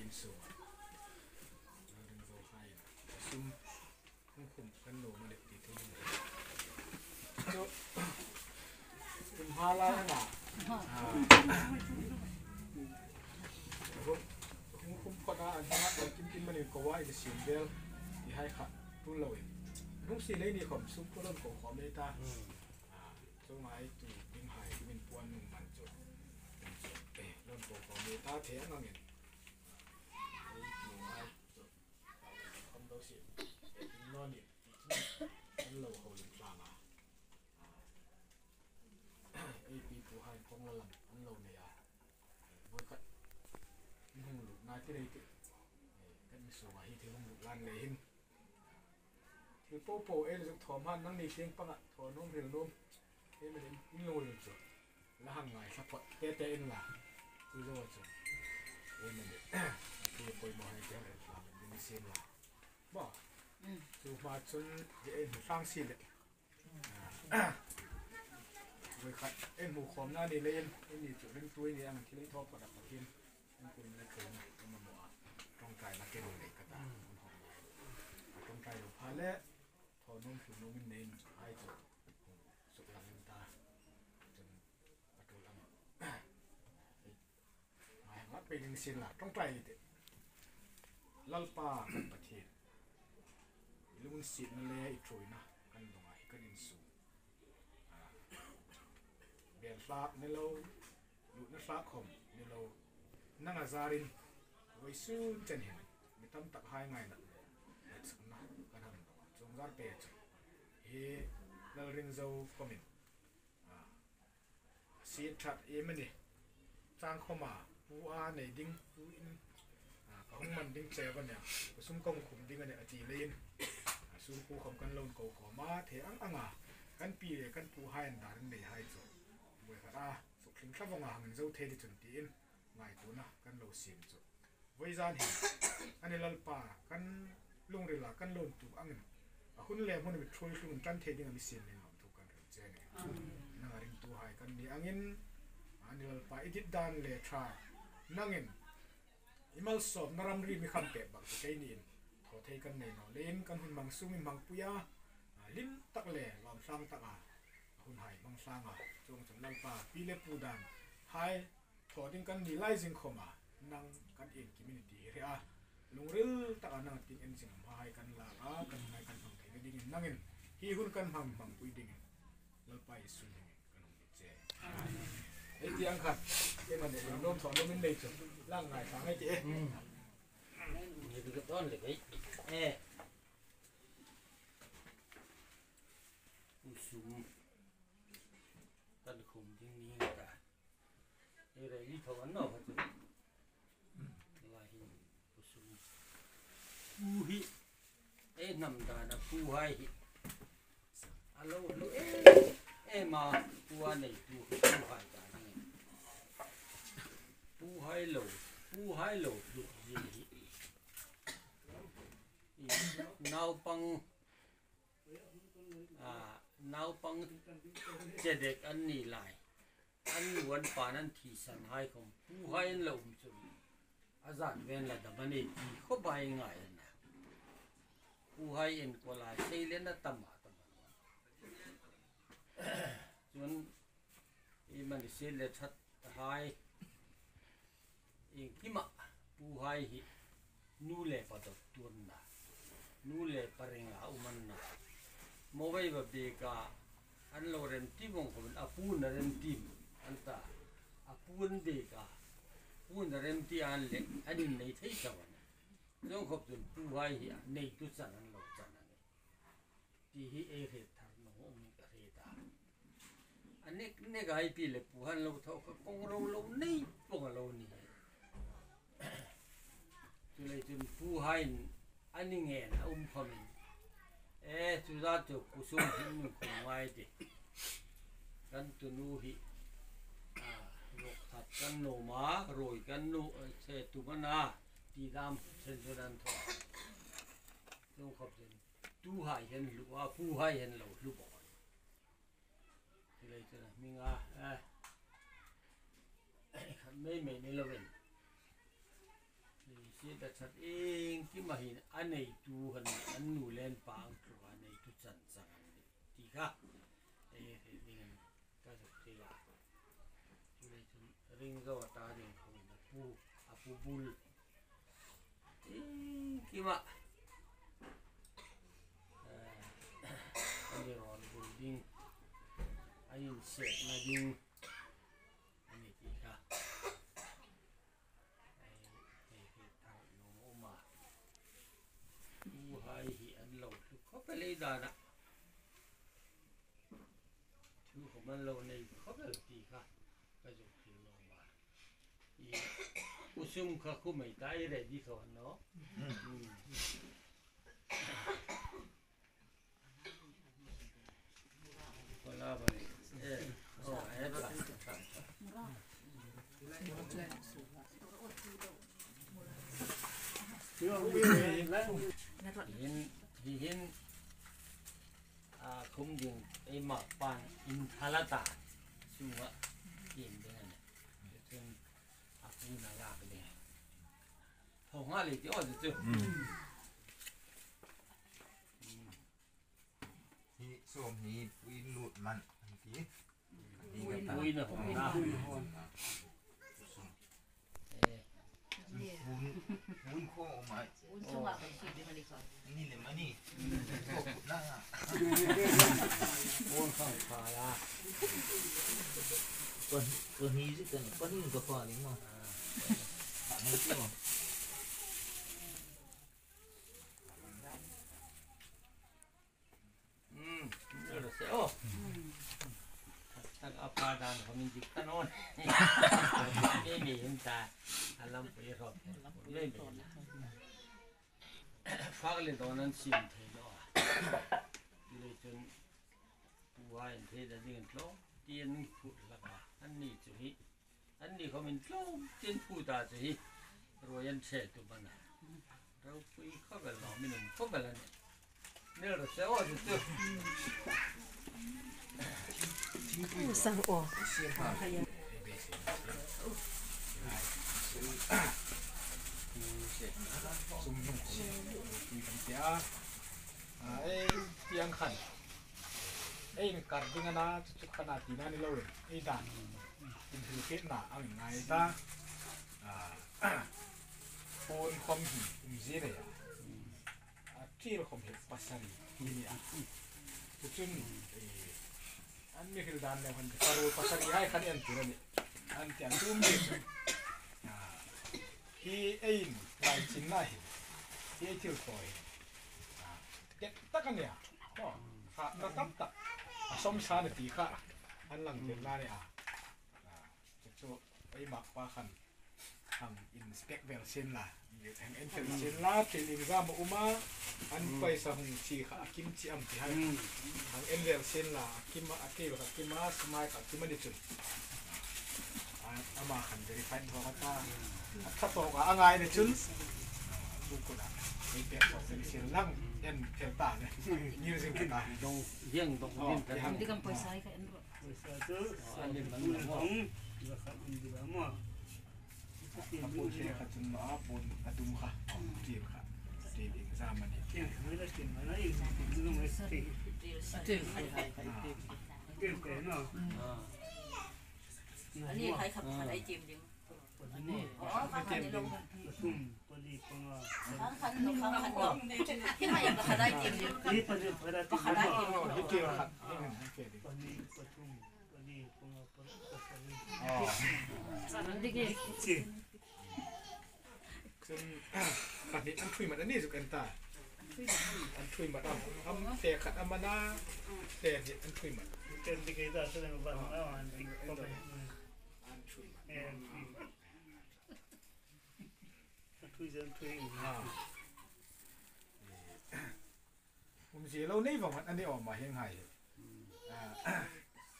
In sung a lalring zo hain sum hung khum kan lo ma leh tih thu hung chu kum hma lai anga hung khum phawt a an hmanga lo kim kim manin ko a in siam vel ti hai kha tul lo in hung si lei ni khawm sum pawh rawn ko khawm ei ta chu ngai tu ding hai min puan nung man chu rawn ko khawm ei ta the ang angin ei tu ngai chu khawm do si in no ni ti chu an lo ho lim tlang a ei pi pu hain kawng la lam an lo nei a vawi khat hung luh nai te rei te kan misuanga hi thil hung luh lan leh hin thil po po e zuk thawm han nang ni tling panga thaw num ril num e me in lung ril chu la hang ngai thla phawt te te in la chu zo chu e me ni thu pawimawh hai te han tlang in sim la ba chu ma chun je en hrang si le Voi khat en hmuh khawm na ni leiin en ni chu ringtui ni ang thil ei thawk phawt a Pathian enkawl na thu na a mamawh a tawngtai na ken nei ka ta an hawng lai a tawngtai lo pha le thaw nawm hlim nawm in nei in ai chu suk lang in ta chun a tul ang ngai hang pe ding sin la tawngtai te Lalpa kan Pathian i lung sit na le i thrui na kan dawngah hi kan insum bel hlak ni lo luhna hlak khawm ni lo nanga zarin vawi sun chen hin mi tam tak hai ngai nat le ngaihsakna kan han dawng a chung zar pe chu hi Lalrinzo kawmin Si that em a ni. Changkhawma pu a nei ding pu in ka hung man ding che va nia ka sum kawng khum ding a nia a ti leiin sum pu khawm kan loan ko khawm a the ang ang a kan pi leh kan pu hai an dar an nei hai chu buai khat a suk thling thla vawng a hang in zo the ti chun tiin ngai tuna kan lo siam chu vawi zan hi ani lalpa kan lungril ah kan loan tuk angin a hun leh hmun mit thrui hlung tan thei ding a mi siam nen lawm thu kan rel che a ni. Nang a ringtu hai kan ni angin ani lalpa i dit dan le tha nangin i malsawmna ramri mi kham pek bak chu kei niin thaw thei kan nei lo lein kan hun mang sung in mang pui a hlim tak le lawm hlang tak a hun hai hmang hlang a chuang chun lalpa pi le pu dan hai Thaw ding kan ni lai zing khawm a, nang kan en kim in i ti hi hreh a, lungril tak ah nang a ting en zing am hahai kan lak a, kan hun ai kan hmang thei na ding in nang in hi hun kan hmang hmang pui ding in Lalpa Jesuh hming in kan awm ni che. Hei ti ang khan eng a lawm thawh lawm in nei chu lang ngai thla ngai ti e. Kan khum ding ni ta. Hei rei ni tho an no kha chu lai hi pu sum pu hi e hnam dan a pu hai hi a lo hlu em em a pu a nei tu hi pu hai dan a ni pu hai lo pu hai lo hluk zia hi naupang naupang che dek an ni lai. An nu an pan an thi san hai khawm pu hai an lo um chu a zat ven la dam a ni ti khawp ai ngai a na. Pu hai enkawl ai sei len a tam ah tam a chuan i man i sel le that hai engkimah pu hai hi nu le pa dawt tuan na nu le pa ring ah um an na mawei va bik ah an lo rem tim ong khawm in a pu na rem tim an ta a pu an bik ah pu na rem ti an le an in nei thei tho an zawng khawp cun pu hai hi nei tu chan an lo chan ani ti hi ei hret thar nong um in ka hret a a nek nek ai pi le pu han lo tho kha kong ro lo nei pawng a lo ni chu lei chun pu hain ani ngen a um khawm in e chu za chu kusum hin min khum ngai ti kan tunu hi a rok that kan no ma roi kan nu che tu mana ti dam chen chuan an tho chung khawp chen tu hai hian hlu a pu hai hian lo hlu bawk a ni chulei chuan a hming a eh khat mai mai ni lovin. Siat a that engkim ahin a neitu han nih an nu leh an pa ang tluka a neitu chan chang an nih tih kha hei hrilh ding in ka zuk thei a. Chulai chuan ring zo ata ding khawm in a pu a pu bul engkim ah ani rawn bul ding an inchhiatna ding a ni tih kha hei hi thar lawm a awm a u hai hi an lo hlu khawp e lei danah thu khawm an lo nei khawp e lo tih kha ka zuk hrilh lawm a i u sum kha khu mai ta i ready thaw an no. Hihin khum ding eimah pan in thalata chungah tim ding ani cun a pu na lak ding thong nga le ti aw chu. Hi sawm hi puin lut man an ti. Puin a hawn a. Pun pun khawng awm ai. Un chungah kan si ding ani kha. Ni le mani. Thawk put na nga. Pun khang pha la. Pahnih zik kan pahnih ka pa ling ma. Ngai ti ma. Fak le dawn an sim thei lo a chulei cun pu hai an thei da ding an tlawm ti an phurh hlak a an ni cu hi An ni khom in tlawm tin phu ta chu hi ruai an chhe tu ban a ropui khawvel lo minung khawvel ani nel ro se aw chu chu. Sang aw. Sum hnung pui kan tia ei tiang khan Ei in kar ding ana chu chu khana ti na ni lo in ei dan in thil pet na ang in ngai ta phone khom hi um zi nei a a til khom hi pasari ti ni a chu chun an mi hil dan le han paro pasari hai khan en tur ani an ti an tum ni chu hi ei in lai chin na hi hi ei thil thawi Tek tak a nia maw hahna tam tak a sawmsa ni tih kha an lang tel la nia chu chu keimah pa khan hang inspect vel sin la heng en fel sin la thil inzam a awm a an paisa hung chi kha a kim chi ang tih hai hang en vel sin la a kim a a tel kha a kim a smai kha a kim a ni chun amah khan verify an ruak a a tha tawk ah a ngai ni chun chu kut ah ei pek chawk ding sil lang en fel ta ne ngir zing ta dong hiang dong din ta Di kan poisa ka en ro. Poisa chu hong zakhat in di ba mo. A pun the kha chun ma a pun a dum kha til kha til ing zam ani. Ani khai khap khat ai tim ding. Pahnih an thui mat ani zuk en ta an thui mat am am te khat amana te hnih an thui mat an thui mat Umzia lo nei vang ani awm ah hian ngai hi.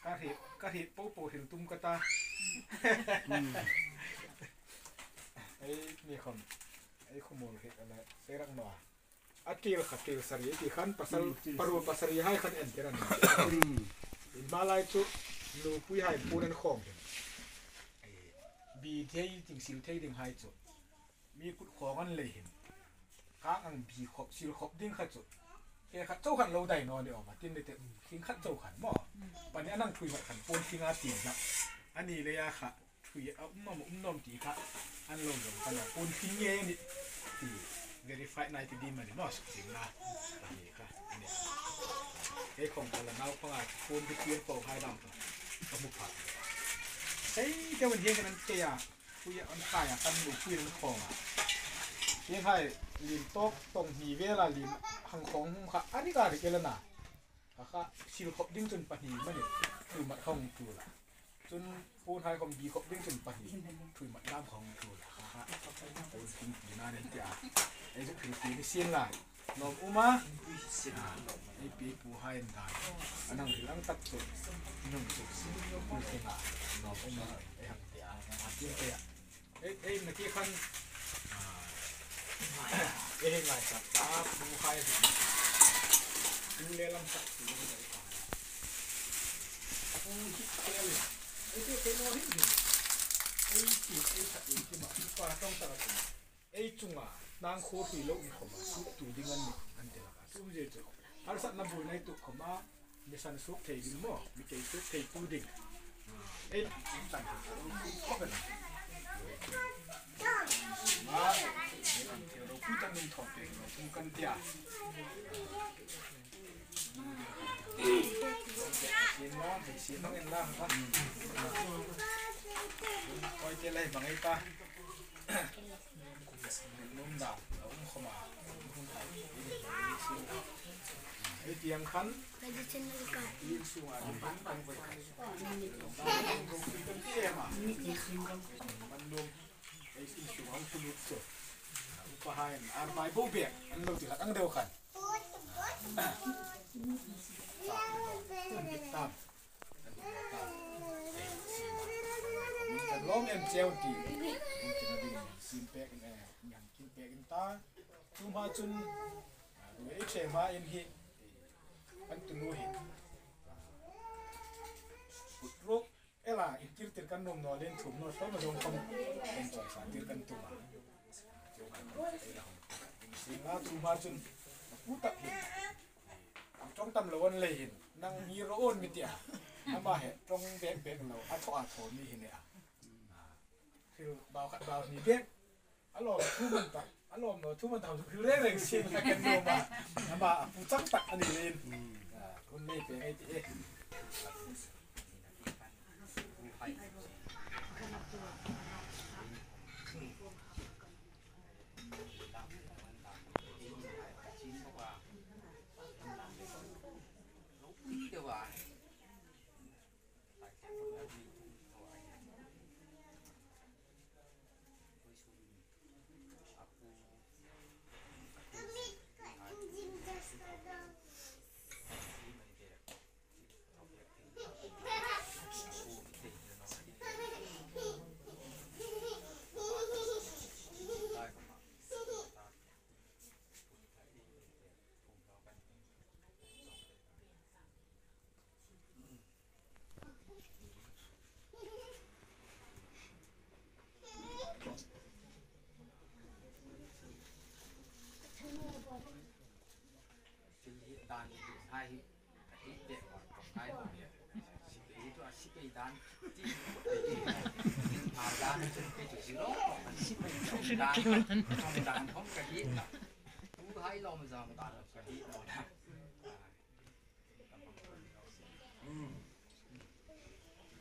Ka hrih ka hrih po po hril tum ka ta. Ei mi khom ei khumul hi ala sei rak no a. A til kha til sarih ti khan pasal parul pasarih hai khan en tir ani. In hma lai chu nupui hai pun an khawm hin. Bi thei ding sil thei ding hai chu. Mi kut khawng an lei hin kang ang bi khawp sil khawp ding kha chu ke khat cho khan lo dai no ni awm a tin te thing khat cho khan maw pani anang thui mat khan pawn thinga tin na ani le ya kha thui a um am um nom ti kha an lo zong kan pawn thing nge ni ti verify nai ti di mani maw sing na ani kha ani he khong kala nau panga pawn bi pian ko hai dam ka mu pha sei te wan hian kan te ya คุยอันขายอ่ะกันหนูคุยมันของอ่ะยังไงลิมโต๊ะตรงหีเวลาลิมหังของค่ะอันนี้ก็อะไรกันล่ะค่ะชิลขบดิ้งจนปะหีมันเนี่ยคือมัดของตูละจนปูนไทยของบีขบดิ้งจนปะหีคือมัดน้ำของตูละค่ะปูนทิ้งปีหน้าเนี่ยจ้ะไอ้ทุกผีปีนี่เสียงไรนมอุมาไอ้ปีปูให้ได้อันนั้นคืออังตัดสุดนึ่งสุดปูเสียงนมอุมาไอ้หังเตียเตียเตียเอ้เอ้เมื่อกี้ขั้นเอ้ไงสัตว์ตาปูให้ดูเลลำสัตว์ดูเลยปูฮิตเตลไอ้เตี้ยเตโนหินไอ้จีไอ้สัตว์ที่มาปลาต้องตะกันไอ้จุงอ่ะนางโคตรโลกขมาสุตูดิ้งอันนี้อันเดียวกันสุเจจุฮาร์สัตนับบุญในตุขมามีสันสุเทดิมอมีเกสุเทปูดิ้งเอ้ต่างก็เป็นมาเดี๋ยวเราพูดกันหนึ่งถอดเองเราพูดกันเตี้ยเสียงน้องเสียงน้องเอ็นล่างครับคอยเจริญบางไอ้ตานุ่มดาบเอาเข้ามาไอ้เตียงคันยิงสูงอ่ะตั้งไปมันนุ่มไอ้สิ่งสูงของคุณลุกสุดอุปหายอาร์ไบโบเบียอันเราติดตั้งเดียวกันติดตามล้มเอ็มเจลตีมันจะดีซิมเป๊กเนี่ยยังกินเป๊กตาจุมาจุนดูเอ็กเซมาเอ็นฮีอันตุนูฮีปุตรุกเอล่ะอินทิรติกันนมนอเล่นถุงนอชอบมาลงคำเป็นจอยสารติกันตัวสิงาจุมาจุนกูตักหินจ้องตำละวันเลยหินนั่งฮีโร่นมิเตียน้ำมาเหตุจ้องเบ๊กเบ๊กเราอัฐอัฐมีหินเนี่ยคือเบาขัดเบาหนีเบ๊กอารมณ์ทุ่มมันตักอารมณ์เนาะทุ่มมันทำคือเรื่องเสียงกันโนมาน้ำมาปูจังตักอันนี้เลยคนไม่เป็นไอ้เจ๊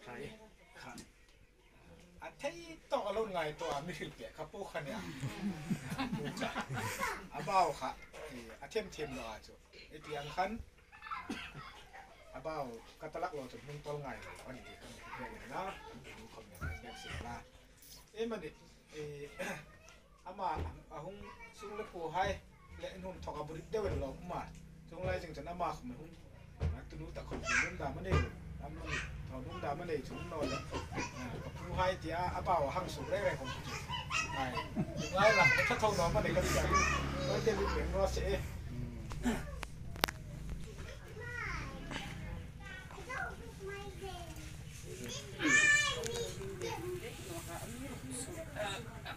ใครค่ะอาทิตย์ต่อเราไงตัวไม่ถึงเปียกครับพวกขันเนี่ยอาเบาค่ะอาเทมเทมเราอาจจะไอเตียงขันอาเบากระตลักเราจะมุ่งต้นไงเลยวันนี้ขันเปียกนะดูคำเนี่ยเปียกเสียละเอ้มันเอออามาอาหงซุงเล็กผู้ให้และนุ่มทอกบุริเดวหลงมาจงไรจึงจะน่ามาขมันหุ่นตุนุตะขบนุ่มดามันเองทำมันถอดนุ่มดามันเลยชุนนอนแล้วกับผู้ให้เจ้าอาเบาหังสูงแรงของไอ้ไรล่ะถ้าทองนอนมันเองก็ดีก็เต็มเสียงรอเสีย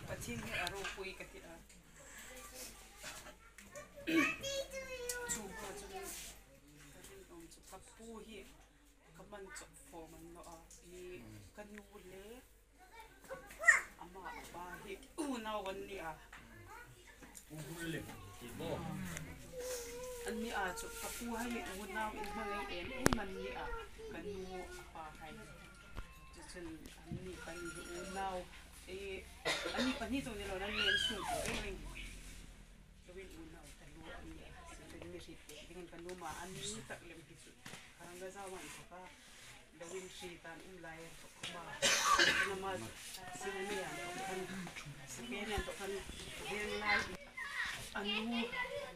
ป Thin hi a ropui ka ti a. Chu hma chu ka rinawm chu ka pu hi ka man chawp fawm an lo a i ka nu leh amah a pa hi unau an ni a. An ni a chu ka pu hi unau inhmangaih em em an ni a ka nu a pa hi chuchun an ni pahnih hi unau i an ni pahnih chu ni lo an ni an chhungkaw reng reng lovin unau ta lu an ni a chuchun mi hrit pek dingin ka nu mah an ni tak lem hi chu karanga zau an thawk a lovin hri tan um lai an thawk khum a nama singani an thawk khan sikeni an thawk khan venglai anu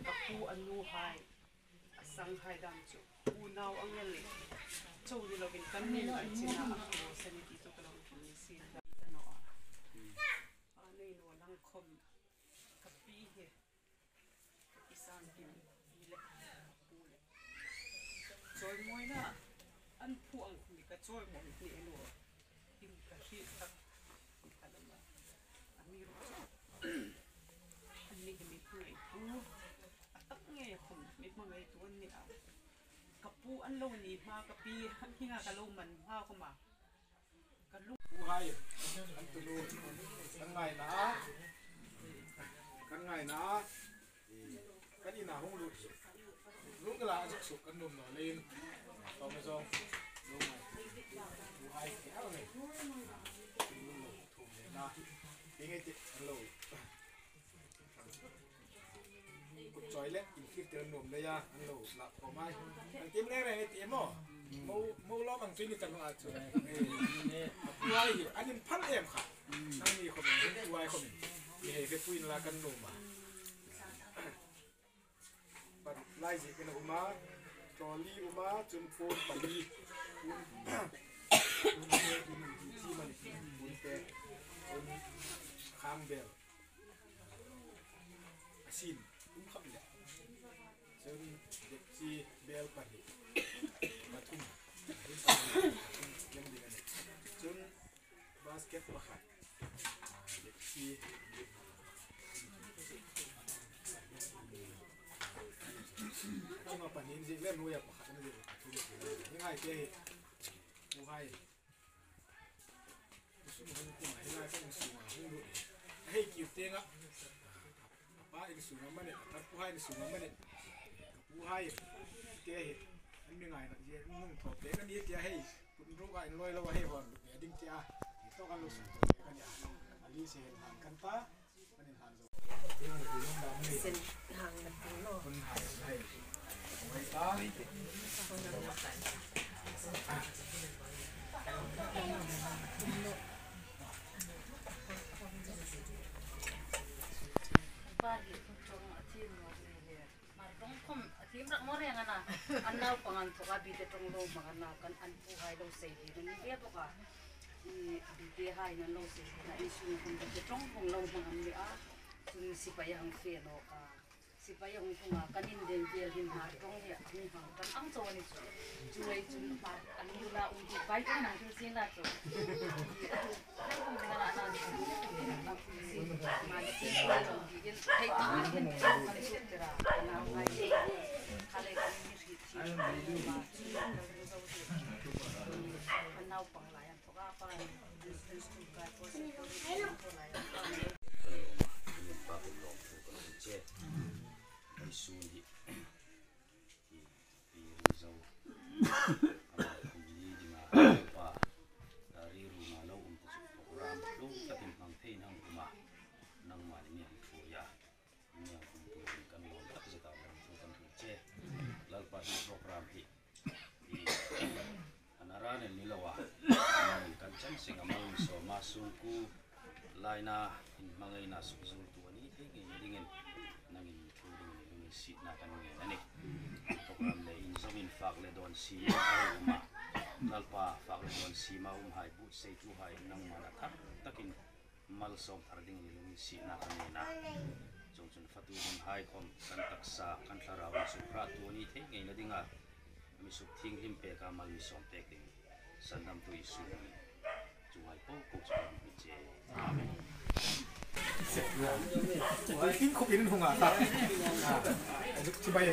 ka pu anu hai a sang hai dan chu unau angel cho ni lovin kan nen an chin a a close ani tih chu ka lo hmu ni sin a nawh a a nei nual ang khawm ka pi hi ka pi sang kim pi leh ka pu leh chawimawina an phu ang khum hi ka chawimawi hnih enu in ka hrilh tak tih kha lama a mi rawh chu an ni hi mi hmangaihtu a tak ngei a khum mi hmangaihtu an ni a ka pu an lo ni hma ka pi hminga ka lo man hma khawm a ka lung Pu hai an tunu kan ngai na a kan ngai na a kan inah hung lut lung la a zuk suk kan nuam lo leiin tawng zawng lo ngai pu hai ti ar nei tunu lo thum leh na enge te an lo kut chawi leh inthlir tir an nuam lei a an lo lah khawm ai an tim reng reng e ti emaw mo mo lawm ang chu ni tak ah chu pu hai hi an in phal em kha nang ni khawm in pu hai khawm in mi hei ve puin la kan nuam a Pan lai zik in a um a, trolley um a, cun phone pali phone phone te in ti chim a ni phone te cun khang bel a sin um khap le cun dekci bel pahnih pathum pathum kem ding a ni cun basket pakhat Chunga pahnih in zik le hnuaia pakhat an zik pathum hi ngai te hi pu hai sum hung kuma hi lai kan sunga hung ru hei kiu tenga pa in sunga mane tar pu hai in sunga mane pu hai te hi an mi ngai na je nung tho te kan ni tia hei kun ru ka in loi lo hei hon me ding tia hi to kan lo su te kan ya ali se han kan ta kan in han zo Sen hang na ting no. kun hai hai mai ta Pa hi tong a thim lo le mar tong khom a thim rak mo reng ana an nau pangan thoka bi te tong lo ma na kan an pu hai lo sei hi nan ve boka i bi te hai nan lo sei na in sung khom te tong hong lo ma am ni a chun sipai hang fe no ka sipai hong thunga kanin den vel hin har tong he hung hang tan ang cho ni chu chu lei chun pa an nu la um ti bai tong nang thil sin la chu na na si ma si in thei ta hin kan chu tera na ngai khale kan ni ri thi ma chu zo ti an nau pang lai an thoka pa an school kai po se ko lai an pa kan lawm thu kan awm che mai sun hi i pi ring zo ama kum ni dinga pa ri ru nga lo um te chu program tlo takin hmang thein hang uma nangmah ni mi hang thu ya mi hang kum turin kan lawm tak zeta lawm thu kan hrilh che lalpa hi program hi i anaranen ni lo a nangin kan chan sing amal mi sawma sungku laina in hmangaina suk zul tu ani thei ngei ni dingin nangin mi thu ding ni lungin sit na kan ngen ani program le in zawin fak le don si ma a uma lalpa fak le don si ma um hai but sei tu hai nangma na thar takin mal sawm thar ding ni lungin sit na kan ngen a chung chun fatu ding hai khom kan taksa kan thlarau sukra tu ani thei ngei na dinga mi suk thing hlim pe ka mal mi sawm pek ding sandam tu isu ni chungai po ko chu kan mi che amen. Puitling khawp in an hung a kha. Chibai